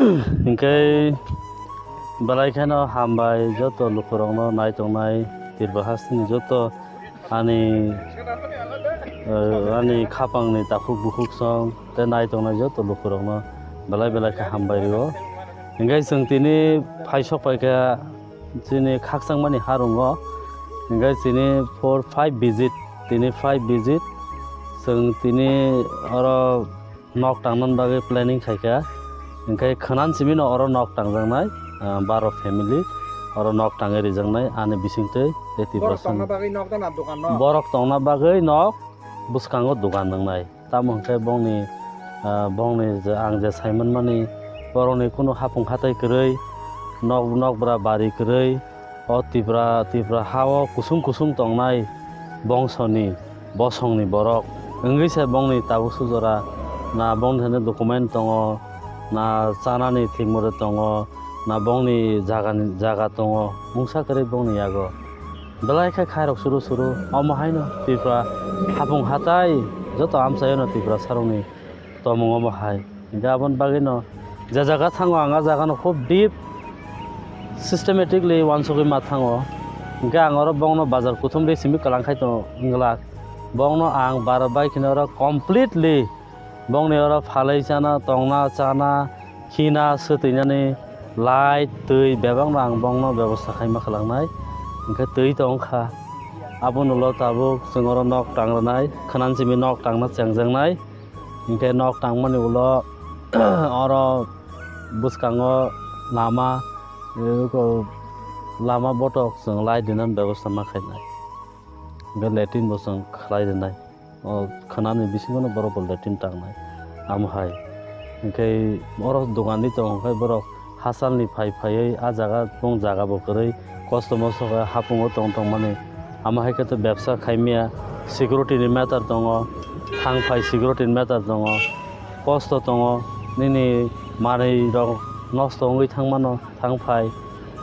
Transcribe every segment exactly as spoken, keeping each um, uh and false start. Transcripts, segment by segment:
Hinkhe belai kheno hambai joto lukurokno nai tongnai Tripura hasteni joto ani, eh, ani khapangni takhuk bukhuk song tei nai tongnai joto lukurokno belai belai khe hambai rio. Hinkhe chwng tini phaisok paikha chini khakchangmani harungo, hinkhe chini four five visit, tini five visit chwng tini oro nok tangna bagwi planning khaikha, hinkhe khwnan simino oro nok tangjaknai, ah, baro family oro nok tangwi rijaknai ani bisingtwi tei Tipra Borok tongna bagwi nok da na dokan no? Borok tongna bagwi nok bwskango dogan wngnai. Tamo hwnkhe bongni, ah, bongni je ang je saimanmani borokni kunu hapung hatai kwrwi, nok, nokbra bari kwrwi, o Tipra, Tipra ha-o kusung kusung tongnai bongsoni, bosongni borok wngwi se bongni tabuk sujora na bongni thani document tongo, na chanani thikmoro tongo, na bongni jagani, jaga tongo, mungsa kwrwi bongni yago. Belai khe khairok suru suru, omo haino Tripura hapung hatai joto amchaiono Tripura sarokni tomung omo hai. Hinkhe aboni bagwino je jaga thango, ang a jagano khub deep systematically uansugwi ma thango. Hinkhe ang oro bongno bazar kuthumri simi kwlang khai tongo wngwlak. Bongno ang bar bai kheno oro completely bongni oro phalwi chana, tongna, chana, khina, swtwinani, light, twi bebakno ang bongno bebosta khaima khalangnai. Hinkhe twi tongkha. Aboni ulo tabuk chwng oro nok tang rwnai, khwnan simi nok tangna chengjaknai. Hinkhe nok tangmani ulo oro bwskango lama, eh, ko-, lama botok chwng light dinani bebosta ma khainai. Hinkhe latrine bo chwng khlai rwnai. O khwnani bisingono borok bo latrine tangnai. Amo hai. Hinkhe oro dogan di tongo khe borok hachalni phai phaiwi a jaga tong jaga bo kwrwi kosto mosto khe hapungo tong tongmani. Amo hai khe to bebsa khaimya, security ni matter tongo, thang phai security ni matter tongo, kosto tongo, nini manwi rok nosto wngwi thangmano thang phai,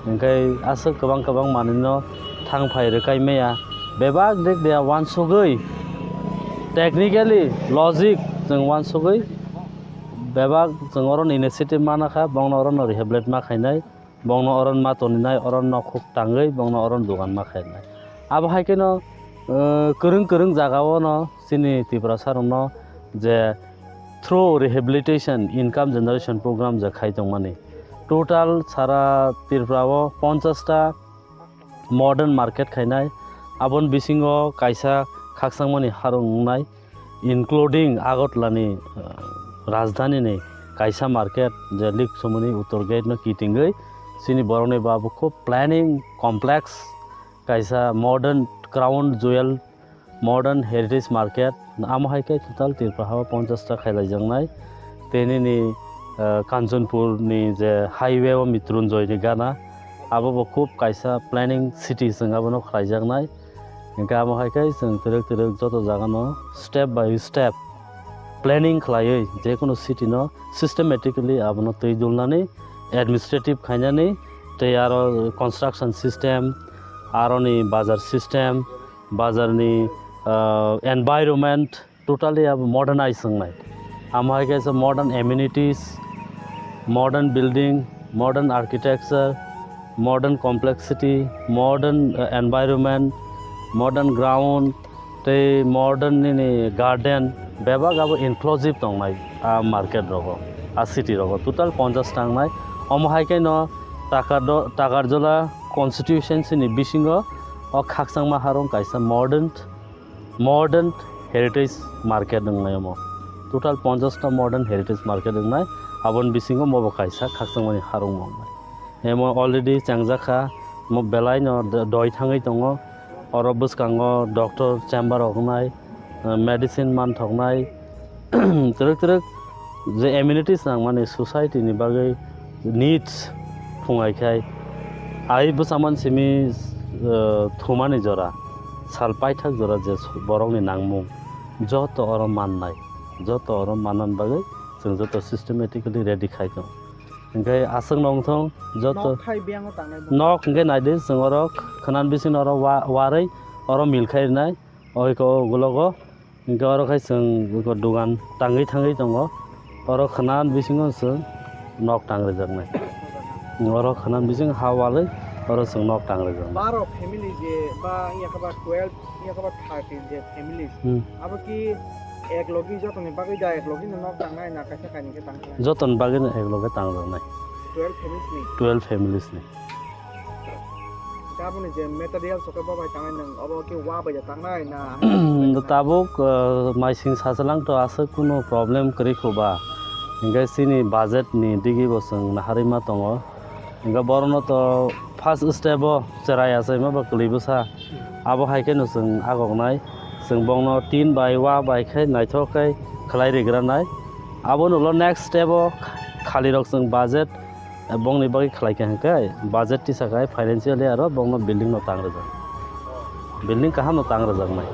hinkhe aswk kwbang kwbang manwi no thang phai rwkai maya, bebak dik dia uansugwi technically logic chwng uansugwi bebak chwng oro initiative mana kha, bongno oro no rehabilitate ma khainai. Bongno oron ma toninai, oron nokhuk tangwi bongno oron dogan ma khainai. Abo hai kheno, eh, kwrwng kwrwng jagao no chini Tiprasa rokno je through rehabilitation income generation program je khai tongmani. Total sara Tripura o ponchash ta modern market khainai. Aboni bisingo kaisa khakchangmani harung wngnai. Including Agartala ni, uh, rajdhani ni kaisa market je Liksomoni Uttor Gate no kitingwi chini borok ni babu khub planning complex kaisa modern crown jewel modern heritage market amo hai khe total Tripura ha o ponchash ta khailaijaknai tei nini, uh, Kanchanpur ni je highway o Mitrunjoy ni gana abo bo khub kaisa planning city chwng abono khlaijaknai. Hinkhe amo hai khe chwng twrwk twrwk joto jagano step by step planning khlaiwi jekunu city no systematically abono twi dulnani, administrative khainani, tei aro construction system, aroni bazar system, bazarni, ah, environment, totally abo modernize wngnai. Amo hai kaisa modern amenities, modern building, modern architecture, modern complexity, modern, uh, environment, modern ground, tei modern nini garden, bebak abo inclusive tongnai a market rogo, a city rogo. Total ponchash tangnai. Omo hai khe no Takardo-, Takarjola constituency ni bisingo o khakchangma harong kaisa modern modern heritage market wngnai omo. Total ponchash ta modern heritage market wngnai, aboni bisingo mo bo kaisa khakchangmani harung wngnai. Emo already chengjak kha, mo belai no do-, doi thangwi tongo. Oro bwskango doctor chamber rok wngnai, medicine manthoknai, twrwk twrwk je amenities nangmani society ni bagwi needs phungai khai ai bwsaman simi, eh, thumani jora, sal paithak jora je borokni nangmung joto oro mannai, joto oro manna bagwi chwng joto systematically ready khai tong. Hinkhe aswk nongthong joto nok khai biyang o tangnai bo. Nok hinkhe naidi chwng oro khwnan bising oro wa-, warwi oro mil khai rwnai. Oiko ugulogo hinkhe oro khai chwng iko dogan tangwi thangwi tongo. Oro khwnan bisingo chwng nok tang rwjaknai. Oro khana bising ha walwi oro chwng nok tang rwjaknai. Baro family je ba wngya khe ba twelve wngya khe ba thirteen je families. Hmm. Abo ki ek logi jotoni bagwi da ek logi no nok tangnai na kaisa kainwi khe tang khlai? Jotoni bagwi no ek loge tang rwnai. Twelve families ni? Twelve families ni. Tabukni je material soke bo bai tangnai nwng obo ki wa bai da tangnai na? Tabuk, uh, maising sachalang to aswk kunu problem kwrwi kho ba. Hinkhe chini budget ni digi bo chwng naharwi ma tongo. Hinkhe borokno to first step o cherai achaima ba kwlwi bwsa. Abo hai kheno chwng agoknai. Chwng bongno tin bai wa bai khe naithok khe khlai rigranai. Aboni ulo next step o khalirok chwng budget bongni bagwi khlai kha hinkhe budget tisa khai financially aro bongno building no tang rwjak. Building kaham no tang rwjaknai.